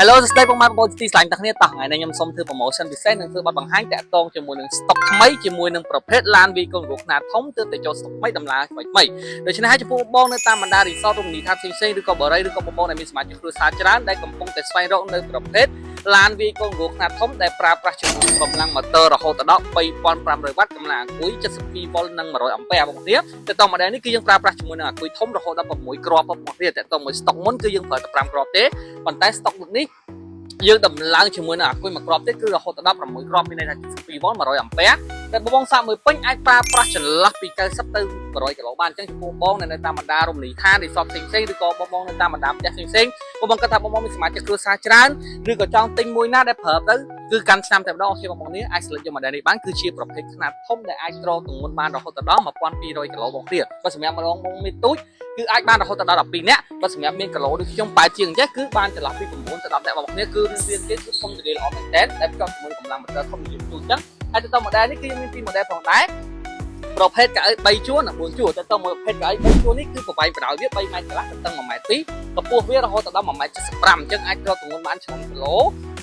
Hello សួស្តីពុកម៉ែបងប្អូនទីស្រឡាញ់ទាំងគ្នាតោះថ្ងៃនេះខ្ញុំសូមធ្វើ promotion ពិសេសនិងធ្វើបទបង្ហាញតាក់ទងជាមួយនឹង stock ថ្មីជាមួយនឹងប្រភេទឡាន Vigo ខ្នាតធំទើបតែចូល stock ថ្មីតម្លៃថ្មីថ្មីដូច្នេះហើយចំពោះបងនៅតាមបណ្ដា resort រមណីយដ្ឋានផ្សេងៗឬក៏បរិយឬក៏បងប្អូនដែលមានសមាជិកគ្រួសារច្រើនដែលកំពុងតែស្វែងរកនៅប្រភេទឡាន Vigo ខ្នាតធំដែលប្រើប្រាស់ជាមួយនឹងកម្លាំងម៉ូទ័ររហូតដល់3500វ៉ាត់កម្លាំងអាគុយ72វ៉ុលនិង100អាំពែបងប្អូនទៅត model នេះគឺយើងប្រើប្រាស់ជាមួយនឹងអាគុយធំរហូតដល់6គ្រាប់បងប្អូនតែតមួយ stock មុនគឺយើងប្រើតែ5គ្រាប់ទេប៉ុន្តែ stock នេះយើងដំឡើងជាមួយនឹងអាគុយមួយគ្រាប់ទៀតគឺរហូតដល់6គ្រាប់មានន័យថា72វ៉ុល100អាំពែតែបងសាកមួយពេញអាចប្រើប្រាស់ចន្លោះពី90ទៅ100គីឡូបានអញ្ចឹងចំពោះបងនៅតាមបណ្ដារមណីយដ្ឋាន resort ផ្សេងៗឬក៏បងបងនៅតាមបណ្ដាផ្ទះផ្សេងៗបងបងគាត់ថាបងបងមានសមាជិកគ្រួសារច្រើនឬក៏ចង់ទិញមួយណាដែលប្រើទៅគឺកាន់ឆ្នាំតែម្ដង OK បងបងនេះអាច select យក model នេះបានគឺជាប្រភេទខ្នាតធំដែលអាចទ្រទម្ងន់បានរហូតដល់1200គីឡូបងទៀតបើសម្រាប់ម្ដងបងមានទូចគឺអាចបានរហូតដល់12នាក់បើសម្រាប់មានគីឡូដូចខ្ញុំប៉ែជាងអញ្ចឹងគឺបានចន្លោះពី9ទៅ10នាក់បងប្អូនគឺរឿងរៀនគេគឺធំទូលាយល្អមែនតើដែលភ្ជាប់ជាមួយកម្លាំងម៉ូទ័រធំជាងទូចអញ្ចឹងហើយទៅ model នេះគឺយើងមានពីរ model ផងដែរប្រភេទកៅអី3ជួរនិង4ជួរទៅទៅមួយប្រភេទកៅអី3ជួរនេះគឺប្រវែងបណ្ដោយវា3ម៉ែត្រកន្លះទៅតឹង1ម៉ែត្រ2កម្ពស់វារហូតដល់1ម៉ែត្រ75អញ្ចឹងអាចទ្រទម្ងន់បានច្រើនគីឡូ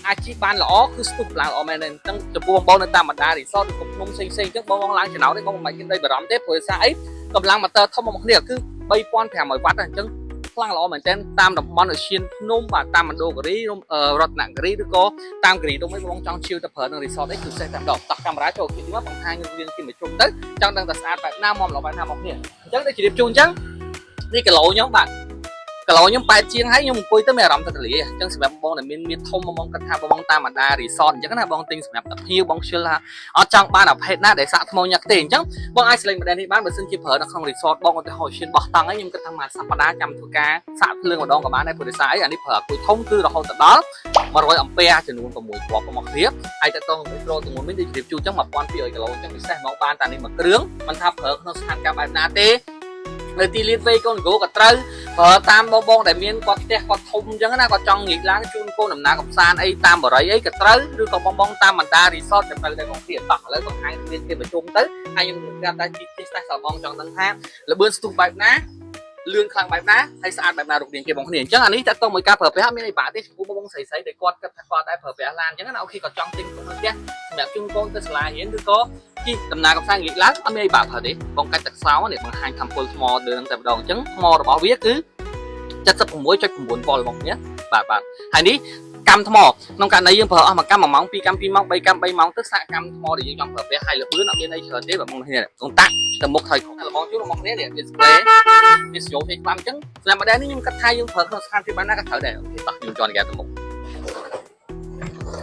អាចជិះបានល្អគឺស្ទុះកម្លាំងល្អមែនទេអញ្ចឹងចំពោះបងប្អូននៅតាមបណ្ដា resort ឬក៏ភ្នំផ្សេងៗអញ្ចឹងបងបងឡើងចំណោទនេះបងមិនបាច់គិតដីបារម្ភទេព្រោះសារអីកម្លាំងម៉ូទ័រធំរបស់គ្នាគឺ3500វ៉ាត់អញ្ចឹងខ្លាំងល្អមែនទែនតាមតំបន់ឧទ្យានភ្នំបាទតាមមណ្ឌលគិរីរតនគិរីឬក៏តាមគិរីដុំអីបងចង់ឈៀវទៅប្រើនឹង resort អីគឺពិសេសតែម្ដងតោះកាមេរ៉ាចូលគិតមកបង្ហាញរូបរាងទីមជុំទៅចង់ដឹងតែស្អាតបែបណាមកល្អបែបណាមកគ្នាអញ្ចឹងដូចជម្រាបជូនអញ្ចឹងនេះគីឡូខ្ញុំបាទគីឡូខ្ញុំ8ជាងហើយខ្ញុំអង្គុយទៅមានអារម្មណ៍ទៅទលាអញ្ចឹងសម្រាប់បងដែលមានមានធំបងគិតថាបងតាមបណ្ដា resort អញ្ចឹងណាបងទិញសម្រាប់តាភ្ញៀវបងខ្ជិលថាអត់ចង់បានអាភេទណាដែលសាក់ថ្មញឹកទេអញ្ចឹងបងអាច select model នេះបានបើសិនជាប្រើនៅក្នុង resort បងឧទាហរណ៍ឈានបោះតង់អីខ្ញុំគិតថាមួយសប្តាហ៍ចាំធ្វើការសាក់ភ្លើងម្ដងក៏បានដែរព្រោះដោយសារអីអានេះប្រើអាគុយធំគឺរហូតដល់100អាំពែចំនួន6គ្រាប់មកគ្នាហើយតើតងមួយប្រូទម្ងន់វិញដូចជម្រាបជូនអញ្ចឹង1200គីឡូអញ្ចឹងពិសេសមកបានតានេះមួយគ្រឿងមិនថាប្រើក្នុងស្ថានភាពបែបណាទេនៅទីលានវេកូនគោក៏ត្រូវប្រើតាមបងបងដែលមានគាត់ផ្ទះគាត់ធំអញ្ចឹងណាគាត់ចង់ងាកឡើងជូនកូនដំណើរកំសាន្តអីតាមបរិយអីក៏ត្រូវឬក៏បងបងតាមបណ្ដា resort ក៏ត្រូវដែរបងទៀតតោះឥឡូវបង្ហាញគ្នាគេប្រជុំទៅហើយខ្ញុំនឹងប្រាប់តែជីពិសេសសបងចង់ដឹងថាលបឿនស្ទុះបែបណាលឿនខ្លាំងបែបណាហើយស្អាតបែបណារូបរាងគេបងគ្នាអញ្ចឹងអានេះតើតមួយការប្រើប្រាស់អត់មានអីបាក់ទេចំពោះបងស្រីស្រីដែលគាត់គិតថាគាត់តែប្រើប្រាស់ឡានអញ្ចឹងណាOK គាត់ចង់ទិញក្នុងផ្ទះសម្រាប់ជូនកូនទៅសាលារៀនឬក៏ជិះដំណើរកំសាន្តងាកឡើងអត់មានអីបាក់ប្រើទេបងកាច់ទឹកសោនេះបង្ហាញថាំពុលថ្មលើនឹងតែម្ដងអញ្ចឹងថ្មរបស់វាគឺ76.9វ៉ុលបងគ្នាបាទបាទហើយនេះកម្មថ្មក្នុងករណីយើងប្រើអស់មួយកម្ម1ម៉ោង2កម្ម2ម៉ោង3កម្ម3ម៉ោងទៅសាកកម្មថ្មដែលយើងចង់ប្រើប្រាស់ហើយលបឿនអត់មានអីច្រើនទេបាទបងគ្នាកុងតាក់ទៅមុខថយក្រោយលបងជូនរបស់គ្នានេះ display វាស្យូផ្សេងខ្លាំងអញ្ចឹងសម្រាប់ model នេះខ្ញុំគិតថាយើងប្រើក្នុងស្ថានភាពបែបណាក៏ត្រូវដែរ OK តោះខ្ញុំជន់គេទៅមុខ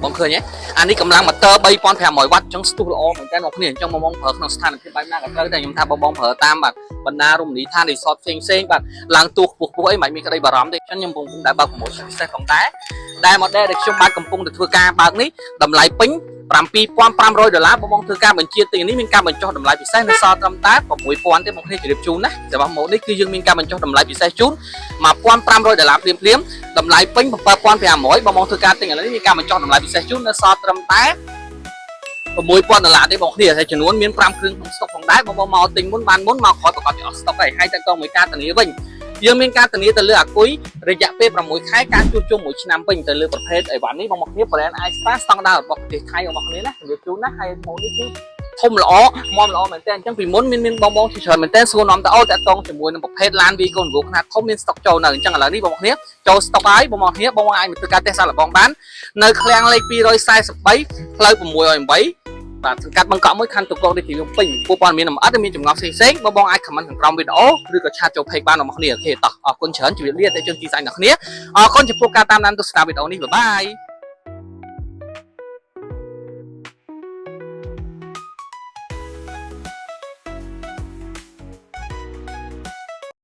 បងឃើញទេអានេះកម្លាំងម៉ូទ័រ3500វ៉ាត់អញ្ចឹងស្ទុះល្អមែនតើបងគ្នាអញ្ចឹងបងបងប្រើក្នុងស្ថានភាពបែបណាក៏ត្រូវដែរខ្ញុំថាបងបងប្រើតាមបាទបណ្ដារមណីយដ្ឋាន resort ផ្សេងផ្សេងបាទឡើងទួខ្ពស់ខ្ពស់អីមិនមានក្តីបារម្ភទេអញ្ចឹងខ្ញុំកំពុងតែបើក promotion ពិសេសផងដែរដែល model ដែលខ្ញុំបាទកំពុងតែធ្វើការបើកនេះតម្លៃពេញ7500ដុល្លារបងបងធ្វើការបញ្ជាទិញនេះមានការបញ្ចុះតម្លៃពិសេសនៅសល់ត្រឹមតែ6000ទេបងគ្នាជម្រាបជូនណាសម្រាប់ម៉ូតនេះគឺយើងមានការបញ្ចុះតម្លៃពិសេសជូន1500ដុល្លារភ្លាមភ្លាមតម្លៃពេញ7500បងបងធ្វើការទិញឥឡូវនេះមានការបញ្ចុះតម្លៃពិសេសជូននៅសល់ត្រឹមតែ6000ដុល្លារទេបងគ្នាហើយចំនួនមាន5គ្រឿងក្នុងស្តុកផងដែរបងបងមកទិញមុនបានមុនមកក្រោយប្រកាសជាអស់ស្តុកហើយហើយតើតមួយការធានាវិញយើងមានការធានាទៅលើអាគុយរយៈពេល6ខែការជួសជុល1ឆ្នាំវិញទៅលើប្រភេទអីវ៉ាន់នេះបងប្អូនគ្នា brand iStar ស្តង់ដាររបស់ប្រទេសថៃរបស់គ្នាណាជំរាបជូនណាហើយម៉ូតនេះគឺធំល្អមល្អមែនតើអញ្ចឹងពីមុនមានមានបងបងជាច្រើនមែនតើសួរនាំតអូតាក់តងជាមួយនឹងប្រភេទឡាន Vigo ខ្នាតធំមានស្តុកចូលនៅអញ្ចឹងឥឡូវនេះបងប្អូនគ្នាចូលស្តុកហើយបងប្អូនគ្នាបងអាចមកធ្វើការតេស្តសាកល្បងបាននៅឃ្លាំងលេខ243ផ្លូវ608បាទសង្កាត់បង្កក់មួយខណ្ឌទូកករាជធានីភ្នំពេញពួកព័ត៌មានលម្អិតមានចម្ងល់ផ្សេងផ្សេងបងបងអាច comment ខាងក្រោមវីដេអូឬក៏chat ចូល page បានរបស់គ្នាOK តោះអរគុណច្រើនជម្រាបលាអតិថិជនទីស្អាតអ្នកគ្នាអរគុណចំពោះការតាមដានទស្សនាវីដេអូនេះbye bye.